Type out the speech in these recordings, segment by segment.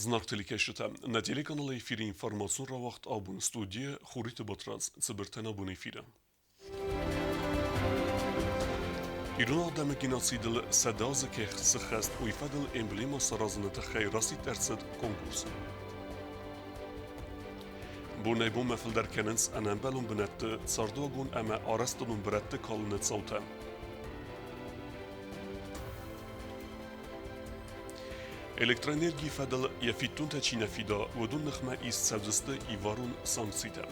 Зынаргъ телекӕсджытӕ, нӕ телеканалы эфиры информацион рауагъд абон студийы Хуриты Батрадз цыбыртӕн абон эфиры. Ирон адӕмы геноцидыл 100 азы кӕй сыххӕст, уый фӕдыл эмблемӕ саразыны тыххӕй расидт ӕрцыд конкурс. Бонӕй-бонмӕ фылдӕр кӕнынц ӕнӕмбӕлон бынӕтты цардуагон ӕмӕ арӕзтадон бырӕтты калыны цаутӕ. Электроэнергийы фӕдыл йӕ фиддонтӕ чи нӕ фида, уыдон ныхмӕ ист цӕудзысты иварон санкцитӕ.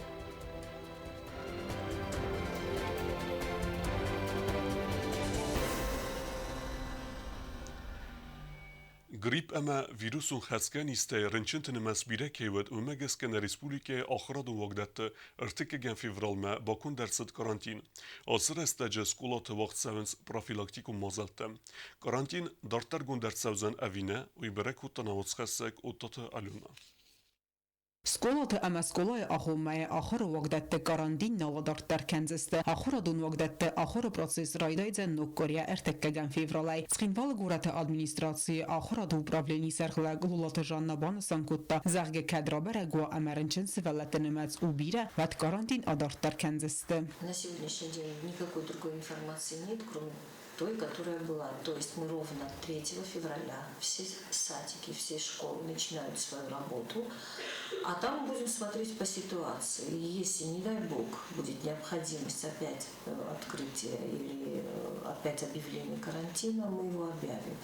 Грипп ӕмӕ вирусон хӕцгӕ низтӕй рынчынты нымӕц бирӕ кӕй уыд, уымӕ гӕсгӕ нӕ республикӕйы ахуырадон уагдӕтты ӕртыккӕгӕм февралмӕ баконд ӕрцыд карантин. Ацы рӕстӕджы скъолаты уагъд цӕуынц профилактикон мадзӕлттӕ. Карантин дарддӕргонд ӕрцӕудзӕн ӕви нӕ, уый бӕрӕг кодта нӕ уацхӕссӕг Оттаты Алена. Скъолаты ӕмӕ скъолайы агъоммӕйы ахуыры уагдӕтты карантин нал адарддӕр кӕндзысты. Ахуырадон уагдӕтты ахуыры процесс райдайдзӕн ног къуырийӕ ӕртыккӕгӕм февралӕй. Цхинвалы горӕты администрацийы ахуырады управленийы сӕргълӕг Лолаты Жанна банысан кодта, зӕгъгӕ, кӕд рабӕрӕг уа ӕмӕ рынчын сывӕллӕтты нымӕц у бирӕ, уӕд карантин адарддӕр кӕндзысты. На сегодняшний день никакой другой информации нет, кроме той, которая была. То есть мы ровно 3 февраля все садики, все школы начинают свою работу, а там будем смотреть по ситуации. Если, не дай бог, будет необходимость опять открытия или опять объявление карантина, мы его объявим.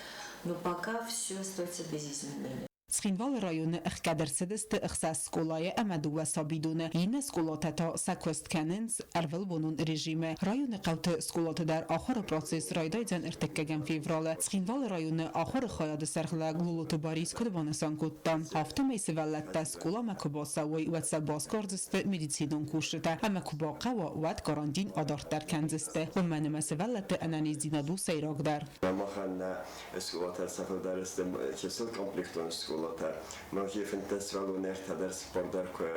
Но пока все остается без изменений. Цхинвалы районы ӕхгӕд ӕрцыдысты ӕхсӕз скъолайы ӕмӕ дыууӕ сабидоны. Иннӕ скъолатӕ та сӕ куыст кӕнынц ӕрвылбонон режимы. Районы хъӕуты скъолаты дӕр ахуыры процесс райдайдзӕн ӕртыккӕгӕм февралы. Цхинвалы районы ахуыры хайады сӕргълӕг Лолоты Барис куыд банысан кодта, афтӕмӕй сывӕллӕттӕ скъоламӕ куы бацӕуой, уӕд сӕ басгардзысты медицинон кусджытӕ ӕмӕ куы бахъӕуа, уӕд карантин адарддӕр кӕндзысты. Уымӕн ӕмӕ сывӕллӕтты ӕнӕниздзинад у сӕйрагдӕр. Махӕн нӕ скъолатӕ сӕ фылдӕр сты чысыл комплектон скъолатӕ. Мӕхи 15 сывӕллоны ӕртӕ дӕр цыппар дӕр куы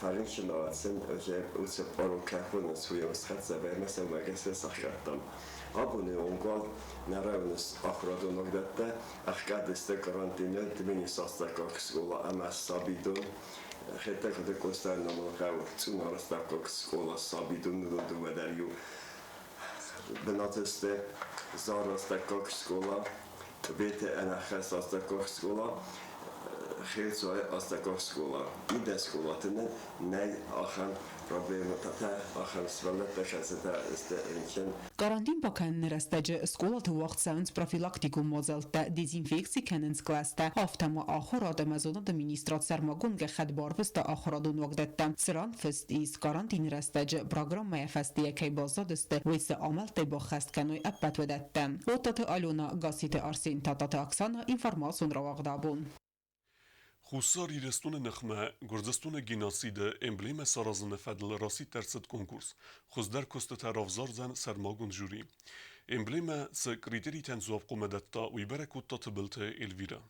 фӕрынчын сын, уыцы пъарон кӕй хонынц, уый схӕццӕ ӕмӕ сӕ уымӕ гӕсгӕ сӕхгӕдтам. Абоны онг уал нӕ районы ахуырадон уагдӕттӕ ӕхгӕд сты карантины Тбилисы астӕуккаг скъола ӕмӕ сабидон. Хетӕгкаты Къостайы номыл хъӕуы Цъунары астӕуккаг скъола сабидон уыдон дыууӕ дӕр иу бынаты сты Зары астӕуккаг скъола, Тъбеты ӕнӕххӕст астӕуккаг скъола, Хелцуайы астӕуккаг скъола. Иннӕ скъолаты нын нӕй ахӕм проблемӕтӕ, ахӕм сывӕллӕттӕ, кӕцытӕ сты рынчын. Карантин бакӕныны рӕстӕджы скъолаты уагъд цӕуынц профилактикон мадзӕлттӕ, дезинфекци кӕнынц кълӕстӕ, афтӕ ма ахуырад ӕмӕ зонады министрад сӕрмагонд гӕххӕтт барвыста ахуырадон уагдӕттӕм, цыран фыст ис, карантины рӕстӕджы программӕйӕ фӕстейӕ кӕй баззадысты, уый цы амӕлттӕй баххӕст кӕной ӕппӕт уыдӕттӕ. Оттаты Алена, Гасситы Арсен, Тататы Оксана, информацион рауагъд абон. Хуссар Ирыстоны ныхмӕ Гуырдзыстоны геноциды эмблемӕ саразыны фӕдыл расидт ӕрцыд конкурс. Хуыздӕр куыстытӕ равзардзӕн сӕрмагонд жюри. Эмблемӕ цы критеритӕн дзуапп хъуамӕ дӕтта, уый бӕрӕг кодта Тыбылты Эльвирӕ.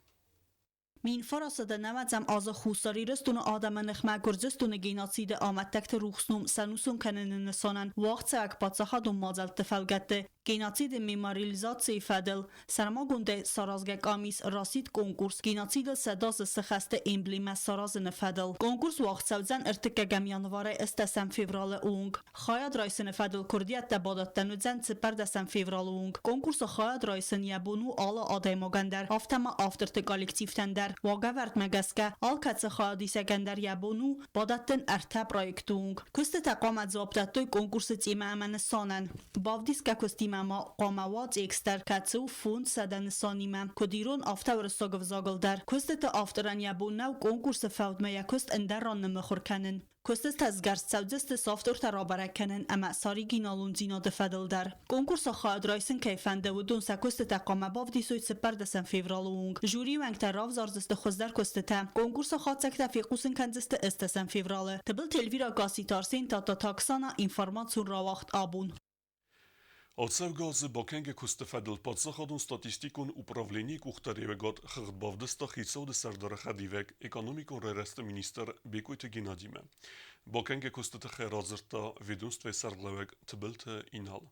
1990 азы Хуссар Ирыстоны адӕмы ныхмӕ Гуырдзыстоны геноциды амӕттӕгты рухс ном сӕнусон кӕныны нысанӕн уагъдцӕуӕг паддзахадон мадзӕлтты фӕлгӕтты геноциды мемориализацийы фӕдыл сӕрмагондӕй саразгӕ къамис расидт конкурс геноцидыл 100 азы сыхӕсты эмблемӕ саразыны фӕдыл. Конкурс уагъд цӕудзӕн ӕртыккӕгӕм январӕй ӕстдӕсӕм февралы онг. Хайад райсыны фӕдыл куырдиӕттӕ бадӕттӕн уыдзӕн цыппӕрдӕсӕм февралы онг. Конкурсы хайад райсын йӕ бон у алы адӕймагӕн дӕр, афтӕ ма авторты коллективтӕн дӕр. Уагӕвӕрдмӕ гӕсгӕ, алкӕцы хайадисӕгӕн дӕр йӕ бон у бадӕттын ӕртӕ проекты онг. Куыстытӕ хъуамӕ дзуапп дӕттой конкурсы темӕ ӕмӕ нысанӕн. Бавдисгӕ куыстимӕ ма хъуамӕ уа текст дӕр, кӕцы у 500 нысанимӕ, куыд ирон, афтӕ уырыссаг ӕвзагыл дӕр. Куыстыты авторӕн йӕ бон нӕу конкурсы фӕудмӕ йӕ куыст ӕндӕр ран ныммыхуыр кӕнын. Куыстытӕ сгӕрст цӕудзысты софтуыртӕ рабӕрӕг кӕнын ӕмӕ сӕ оригиналондзинады фӕдыл дӕр. Конкурсы хайад райсын кӕй фӕнды, уыдон сӕ куыстытӕ хъуамӕ бавдисой цыппӕрдӕсӕм февралы онг. Жюрийы уӕнгтӕ равзардзысты хуыздӕр куыстытӕ. Конкурсы хатдзӕгтӕ фехъусын кӕндзысты ӕстдӕсӕм февралы. Тыбылты Эльвира Гасситы Арсен, Тадтаты Оксана, информацион рауагъд абон. Ацӕугӕ азы бакӕнгӕ куысты фӕдыл паддзахадон статистикон управленийы къухдариуӕгад хыгъд бавдыста хицауады сӕрдары хӕдивӕг, экономикон райрӕзты министр Бекъойты Геннадимӕ. Бакӕнгӕ куысты тыххӕй радзырдта ведомствойы сӕргълӕууӕг Тыбылты Инал.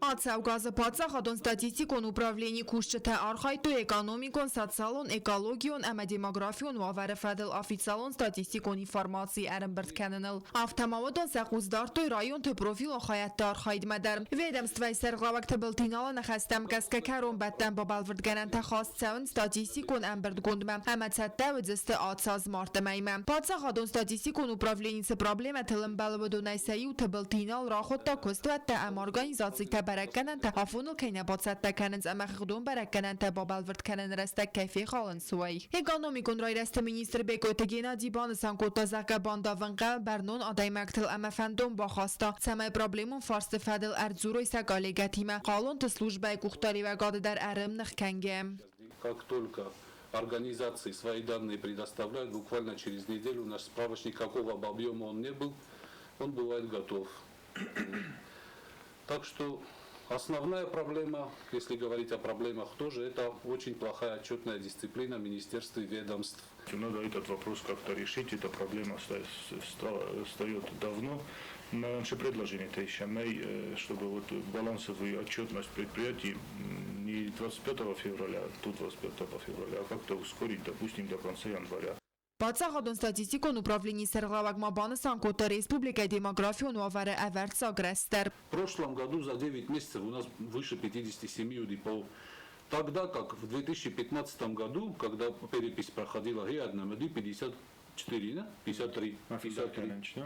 Ацӕугӕ азы паддзахадон статистикон управленийы кусджытӕ архайдтой экономикон, социалон, экологион ӕмӕ демографион уавӕры фӕдыл официалон статистикон информаци ӕрӕмбырд кӕныныл. Афтӕ ма уыдон сӕ хъус дардтой районты профилон хайӕдты архайдмӕ дӕр. Ведомствӕйы сӕргълӕууӕг Тыбылты Иналы ныхӕстӕм гӕсгӕ кӕронбӕттӕн бабӕлвырдгӕнӕнтӕ хаст цӕуынц статистикон ӕмбырдгондмӕ ӕмӕ цӕттӕ уыдзысты ацы аз марты мӕймӕ. Паддзахадон статистикон управлени цы проблемӕтыл ӕмбӕлы, уыдонӕй сӕ иу Тыбылты Инал рахуыдта куыстуӕттӕ ӕмӕ организацитӕ бӕрӕггӕнӕнтӕ афоныл кӕй нӕ бацӕттӕ кӕнынц ӕмӕ хыгъдон бӕрӕггӕнӕнтӕ бабӕлвырд кӕныны рӕстӕг кӕй фехалынц, уый. Экономикон райрӕзты министр Бекъойты Геннадий банысан кодта, зӕгъгӕ, бандавын хъӕуы бӕрнон адӕймӕгтыл ӕмӕ фӕндон бахаста, цӕмӕй проблемон фарсты фӕдыл ӕрдзурой сӕ коллегӕтимӕ, хъалонты службӕйы къухдариуӕгады дӕр ӕрымных кӕнгӕ. Как только организации свои данные предоставляют, буквально через неделю наш справочник, какого бы объема он ни был, он бывает готов. Так что основная проблема, если говорить о проблемах тоже, это очень плохая отчетная дисциплина министерств и ведомств. Надо этот вопрос как-то решить, эта проблема встает давно. Наше предложение это еще чтобы вот балансовую отчетность предприятий не 25 февраля, до 25 февраля, а как-то ускорить, допустим, до конца января. Паддзахадон статистикон управленийы сӕргълӕууӕг ма банысан кодта республикӕйы демографион уавӕры ӕвӕрццаг рӕзт дӕр. В прошлом году за 9 месяцев у нас выше 57 УДПО. Тогда как в 2015 году, когда перепись проходила, 54, да? 53. 53.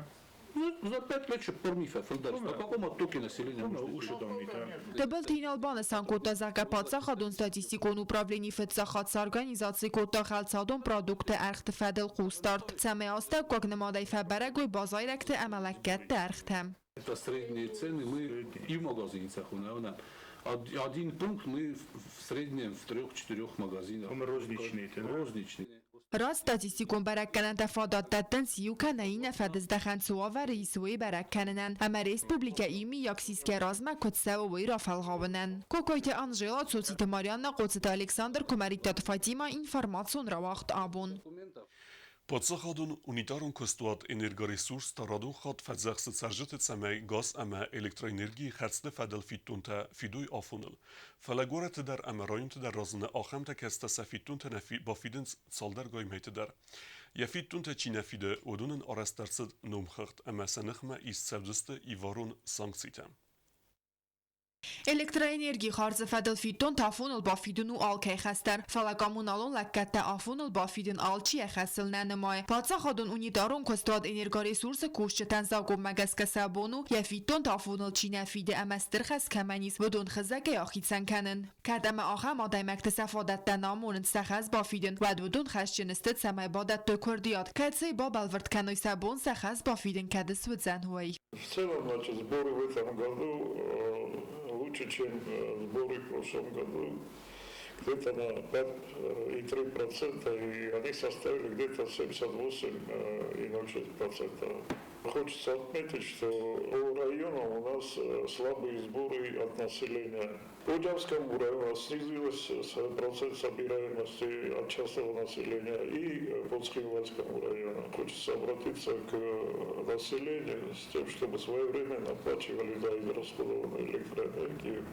Ну, за 5 лет еще пормифа, О каком оттоке населения можно Тыбылты Инал банысан кодта, зӕгъгӕ, паддзахадон статистикон управлени фыццаг хатт сорганизаци кодта хӕлцадон продуктты ӕргъты фӕдыл хъусдард, цӕмӕй астӕуккаг нымадӕй фӕбӕрӕг уой базайрӕгты ӕмӕ лӕггӕдты ӕргътӕ. Это средние цены мы и в магазине цеху, один пункт мы в среднем в трех-четырех магазинах. Розничные. Розничные. Раст статистикон бӕрӕггӕнӕнтӕ фадат дӕттынц иу кӕнӕ иннӕ фӕдыздӕхӕн цы уавӕры ис, уый бӕрӕг кӕнынӕн ӕмӕ республикӕ иумийаг сисгӕ размӕ куыд цӕуы, уый рафӕлгъауынӕн. Кокойты Анжела, Цоциты Марианна, Хъоцыты Александр, Куымӕридтаты Фатимӕ, информацион рауагъд Абон. Паддзахадон унитарон куыстуат Энергоресурс та радон хатт фӕдзӕхсы цӕрджыты, цӕмӕй газ ӕмӕ электроэнергийы хӕрдзты фӕдыл фиддонтӕ фидой афоныл. Фӕлӕ горӕты дӕр ӕмӕ районты дӕр разыны ахӕмтӕ, кӕцытӕ сӕ фиддонтӕ нӕ бафидынц цалдӕргай мӕйты дӕр. Йӕ фиддонтӕ чи нӕ фиды, уыдонӕн арӕзт ӕрцыд номхыгъд ӕмӕ сӕ ныхмӕ ист цӕудзысты иварон санкцитӕ. Электроэнергийы хардзы фӕдыл фиддонтӕ афоныл бафидын у алкӕй хӕс дӕр. Фӕлӕ коммуналон лӕггӕдтӕ афоныл бафидын алчи йӕ хӕсыл нӕ нымайы. Паддзахадон унитарон куыстуат Энергоресурс-ы кусджытӕн закъонмӕ гӕсгӕ сӕ бон у, йӕ фиддонтӕ афоныл чи нӕ фиды ӕмӕ стыр хӕс кӕмӕн ис, уыдон хызӕгӕй ахицӕн кӕнын. Кӕд ӕмӕ ахӕм адӕймӕгты сӕ фадӕттӕ нӕ амонынц сӕ хӕс бафидын, уӕд уыдон хӕсджын сты, цӕмӕй бадӕттой куырдиат, кӕцыйы бабӕлвырд кӕной сӕ бон сӕ хӕс бафидын кӕд суыдзӕн, уый. В целом, значит, сборы в этом году лучше, чем сборы в прошлом году. Где-то на 5,3%, и они составили где-то 78,06%. Хочется отметить, что по районам у нас слабые сборы от населения. По Дявскому району снизилась процент собираемости от частного населения и по Цхинвальскому району. Хочется обратиться к населению с тем, чтобы своевременно оплачивали за израсходованную электроэнергию.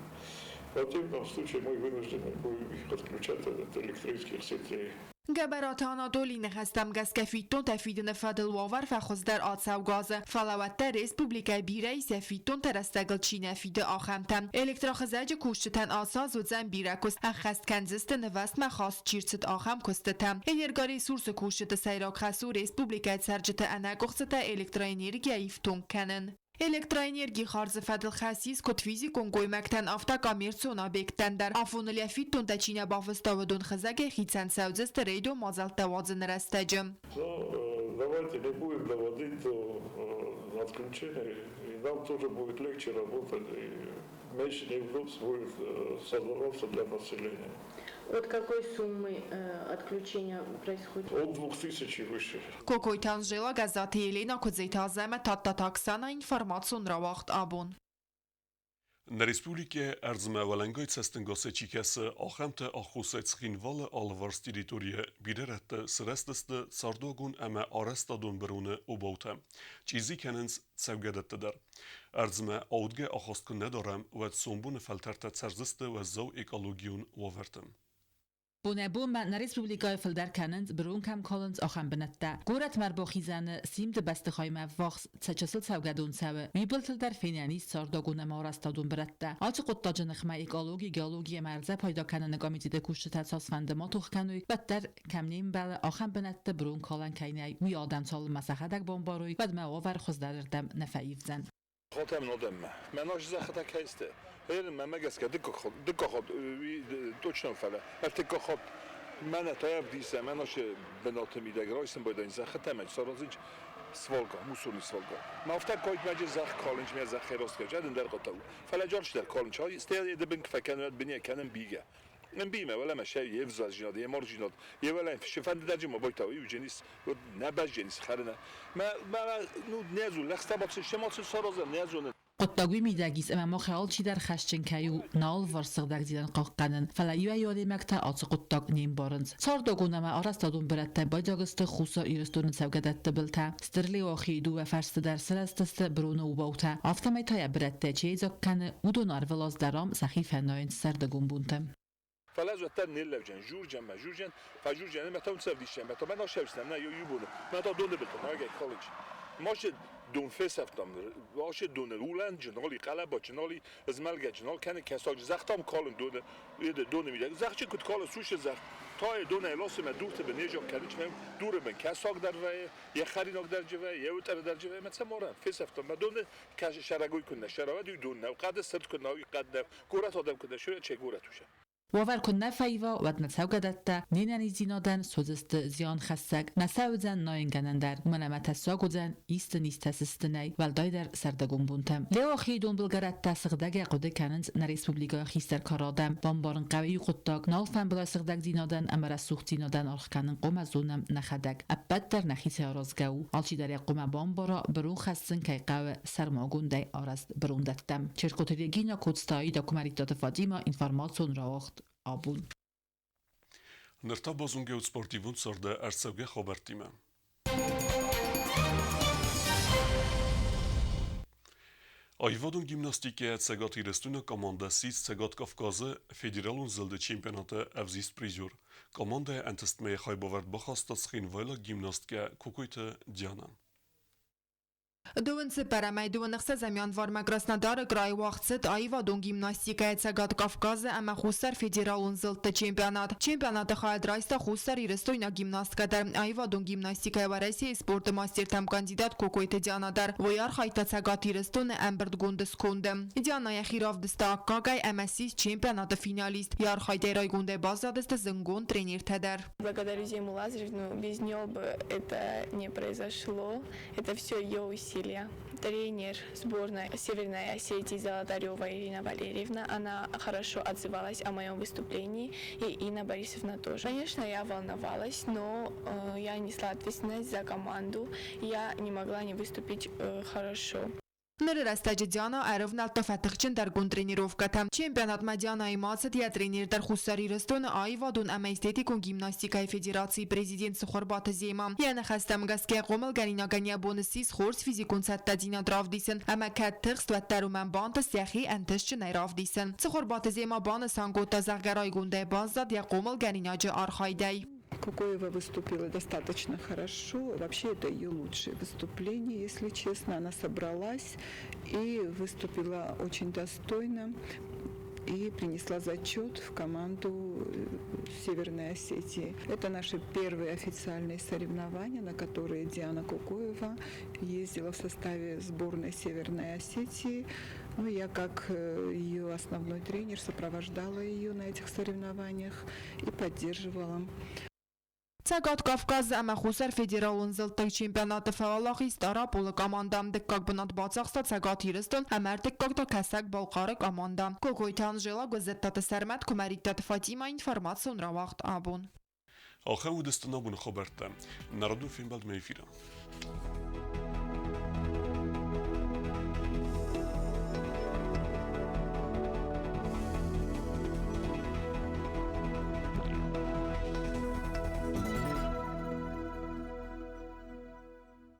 В противном случае мы вынуждены будем их отключать от электрических сетей. Гӕбӕраты Анатолийы ныхӕстӕм гӕсгӕ фиддонтӕ фидыны фӕдыл уавӕр фӕхуыздӕр ацӕугӕ азы, фӕлӕ уӕддӕр республикӕйы бирӕ ис йӕ фиддонтӕ рӕстӕгыл чи нӕ фиды, ахӕмтӕ. Электрохызӕджы кусджытӕн ацы аз уыдзӕн бирӕ куыст, ӕххӕст кӕндзысты нывӕзтмӕ хаст чи рцыд, ахӕм куыстытӕ. Энергоресурсы кусджыты сӕйраг хӕс у республикӕйы цӕрджыты ӕнӕкъуыхцытӕ электроэнергийӕ ифтонг кӕнын. Электроэнергийы хардзы фӕдыл хӕс ис куыд физикон гоймӕгтӕн, афтӕ коммерцион объекттӕн дӕр. Афоныл йӕ фиддонтӕ чи нӕ бафыста, уыдон хызӕгӕй хицӕн цӕудзысты рейдон мадзӕлттӕ уадзыны рӕстӕджы. Но давайте не будем доводить до отключения, и нам тоже будет легче работать, и меньше неудобств будет создаваться для населения. От какой суммы отключение происходит? От 2000 и выше. Кокойты Анжела, Гӕззаты Елена, Куыдзеты Азӕмӕт, Тадтаты Оксана, информацион рауагъд Абон. Нӕ республикӕйы ӕрдзмӕ уӕлӕнгай цӕстӕнгасӕй чи кӕсы, ахӕмтӕ аххосӕй Цхинвалы алыварс территорийӕ бирӕ рӕтты сырӕзтысты цардуагон ӕмӕ арӕзтадон быроны обаутӕ. Чъизи кӕнынц цӕугӕдӕтты дӕр. Ӕрдзмӕ аудгӕ ахаст куы нӕ дарӕм, уӕд сомбоны фӕлтӕртӕ цӕрдзысты уӕззау экологион уавӕрты. Бонӕй-бонмӕ нӕ республикӕйы фылдӕр кӕнынц, бырон кӕм калынц, ахӕм бынӕттӕ. Горӕтмӕ ӕрбахизӕны Симды бӕстыхаймӕ ӕввахс цы чысыл цӕугӕдон цӕуы, уый былтыл дӕр фенӕн ис цардагон ӕмӕ арӕзтадон бырӕттӕ. Ацы хъуыддаджы ныхмӕ экологи, геологи ӕмӕ ӕрдзӕ пайда кӕныны комитеты кусджытӕ цасфӕнды ма тох кӕной, уӕддӕр, кӕм не мбӕлы, ахӕм бынӕтты бырон калӕн кӕй нӕй, уый адӕм цалынмӕ сӕхӕдӕг бамбарой, уӕдмӕ уавӕр хуыздӕрырдӕм нӕ фӕивдзӕн. Хотӕм нодӕммӕ. Мӕ нозт зӕххытӕ кӕй сты, мӕмӕ гӕсгӕ дыккаг хатт, точно фӕлӕ ӕртыккаг хатт мӕнӕ та ӕвдисӕ, мӕ нозты бынаты мидӕг райсын байдайын зӕххытӕ мӕ саразынч свалка, мусорный свалка. Ма афтӕ кайтмӕджы зӕхх калынч, мӕ зӕххӕй растгӕ, ӕндӕр хъуыддаг у. Фӕлӕ джарч дӕр калынч, стӕй дыбынг фӕкӕнын, быне кӕнын бигӕ. Ӕмбиймӕ уӕлӕмӕ сӕ йе взазинад, йе марджинад, йе уӕлӕ фӕнды дӕр ма байтау, иу дженис, нӕ бӕздженис хӕрына. Мӕ, мӕ, ну, не зон, лӕгъстӕ баци, се ма саразӕм, не зонын. Хъуыддаг уый мидӕг ис, ӕмӕ махӕй алчидӕр хӕсджын кӕй у нӕ алыварс сыгъдӕгдзинад хъахъхъӕнын, фӕлӕ иуӕй-иу адӕймӕгтӕ ацы хъуыддаг не мбарынц. Цардагон ӕмӕ арӕзтадон бырӕттӕ байдзаг сты Хуссар Ирыстоны цӕугӕдӕтты былтӕ. Стыр Леуахийы дыууӕ фӕрсты дӕр сырӕзтысты быроны обаутӕ, афтӕмӕй та йӕ бырӕттӕ чи айдзаг кӕны, уыдон ӕрвылаз дӕр ам сӕхи фӕнайынц сӕрдыгон бонты. Фӕлӕ уӕддӕр ниллӕвджен, журджен мӕ журджен, фӕжурджен мӕ та цӕвдисен, мӕ та мӕ нашӕвстӕм, нӕ иу боны, мӕ та доны былтӕ, нагӕй колледж. Машы дон фесӕфтам, ашы доны улӕнджын, али къӕлӕбаджын, али змӕлгӕджын, ал кӕны кӕсаджы зӕхтам калын доны, доны мидӕг. Зӕхчы куыд калы, сушы зӕхх, тайы донӕй ласы мӕ дурты бын ежок кӕны, дуры бын кӕсаг дӕр вӕййы, йӕ хӕринаг дӕр джывӕйы, йӕ уытъӕры дӕр джывӕйы, мӕ цӕморӕн фесӕфтам, мӕ доны сӕрӕгой куыннӕ сӕрауӕд, уый дон нӕу, хъӕды сырд куыннӕ, уый хъӕд нӕу, горӕт адӕм куыннӕ сырӕ, чей горӕт усе. Уавӕр куыннӕ фӕива, уӕд нӕ цӕугӕдӕттӕ не нӕниздзинадӕн суыдзысты зианхӕссӕг, нӕ сӕ уыдзӕн найынгӕнӕн дӕр, уымӕн ӕмӕ тӕссаг уыдзӕн исты низтӕ сыстынӕй, уӕлдайдӕр сӕрдыгон бонтӕм. Леуахийы донбылгӕрӕттӕ сыгъдӕгӕй хъуыды кӕнынц нӕ республикӕйы хистӕр кары адӕм. Бамбарын хъӕуы иу хъуыддаг, нал фӕмбӕлы сыгъдӕгдзинадӕн ӕмӕ рӕсугъддзинадӕн аргъ кӕнын хъуамӕ зонӕм нӕхӕдӕг. Ӕппӕт дӕр нӕхицӕй аразгӕ у. Алчидӕр йӕ хъуамӕ бамбара, бырон хӕссын кӕй хъӕуы, сӕрмагондӕй арӕзт бырондӕттӕм. Черкоты Регина, Коцтайы Куымӕридтаты Фатима, информацион рауагъд абон. Ныр та базонгӕ ут спортивон царды ӕрцӕугӕ хабӕрттимӕ. Аивадон гимнастикӕйӕ Цӕгат Ирыстоны командӕ ссис Цӕгат Кавказы федералон зылды чемпионаты ӕвзист призер. Командӕйы ӕнтыстмӕ йӕ хайбавӕрд бахаста цхинвайлаг гимнасткӕ Кокойты Диана. Дыууын цыппӕрӕмӕй дыууын ӕхсӕзӕм январмӕ Краснодары крайы уагъд цыд аивадон гимнастикӕйӕ Цӕгат Кавказы ӕмӕ Хуссар Федералон зылдты чемпионат. Чемпионаты хайад райста хуссарирыстойнаг гимнасткӕ дӕр, аивадон гимнастикӕйӕ Уӕрӕсейы спорты мастертӕм кандидат Кокойты Диана дӕр. Уый архайдта Цӕгат Ирыстоны ӕмбырдгонды сконды. Диана йӕхи равдыста аккагӕй ӕмӕ ссис чемпионаты финалист. Йӕ архайдӕй райгондӕй баззадысты зындгонд тренертӕ дӕр. Благодарю Зиму Лазаревну, без нее бы это не произошло. Это все ее усилия. Тренер сборной Северной Осетии Золотарева Ирина Валерьевна, она хорошо отзывалась о моем выступлении, и Инна Борисовна тоже. Конечно, я волновалась, но я несла ответственность за команду, я не могла не выступить хорошо. Ныры рӕстӕджы Диана ӕрӕвнӕлдта фӕтыхджындӕргонд тренировкӕтӕм. Чемпионатмӕ Дианайы ма ацыд йӕ тренер дӕр Хуссар Ирыстоны аивадон ӕмӕ эстетикон гимнастикӕйы федерацийы президент Сухарбаты Зема. Йӕ ныхӕстӕм гӕсгӕ хъомылгӕнинагӕн йӕ бон ссис хорз физикон цӕттӕдзинад равдисын ӕмӕ кӕд тыхст, уӕддӕр уымӕн бантыст йӕхи ӕнтыстджынӕй равдисын. Цыхуырбаты Зема банысан кодта, зӕгъгӕ, райгондӕй баззад йӕ хъомылгӕнинаджы архайдӕй. Кокоева выступила достаточно хорошо. Вообще это ее лучшее выступление, если честно. Она собралась и выступила очень достойно и принесла зачет в команду Северной Осетии. Это наши первые официальные соревнования, на которые Диана Кукоева ездила в составе сборной Северной Осетии. Ну, я как ее основной тренер сопровождала ее на этих соревнованиях и поддерживала. Цӕгат Кавказы ӕмӕ Хуссар Федералон зылдты чемпионаты фӕуӕлахиз Стъараполы командӕ. Дыккаг бынат бацахста Цӕгат Ирыстон ӕмӕ ӕртыккаг та Кӕсӕг-Балхъары командӕ. Кокойты Анжела, Гуыззӕттаты Сӕрмӕт, Куымӕридтаты Фатимӕ, информацион рауагъд абон. Ахӕм уыдысты нӕ абоны хабӕрттӕ. Народон фембӕлдмӕ эфиры.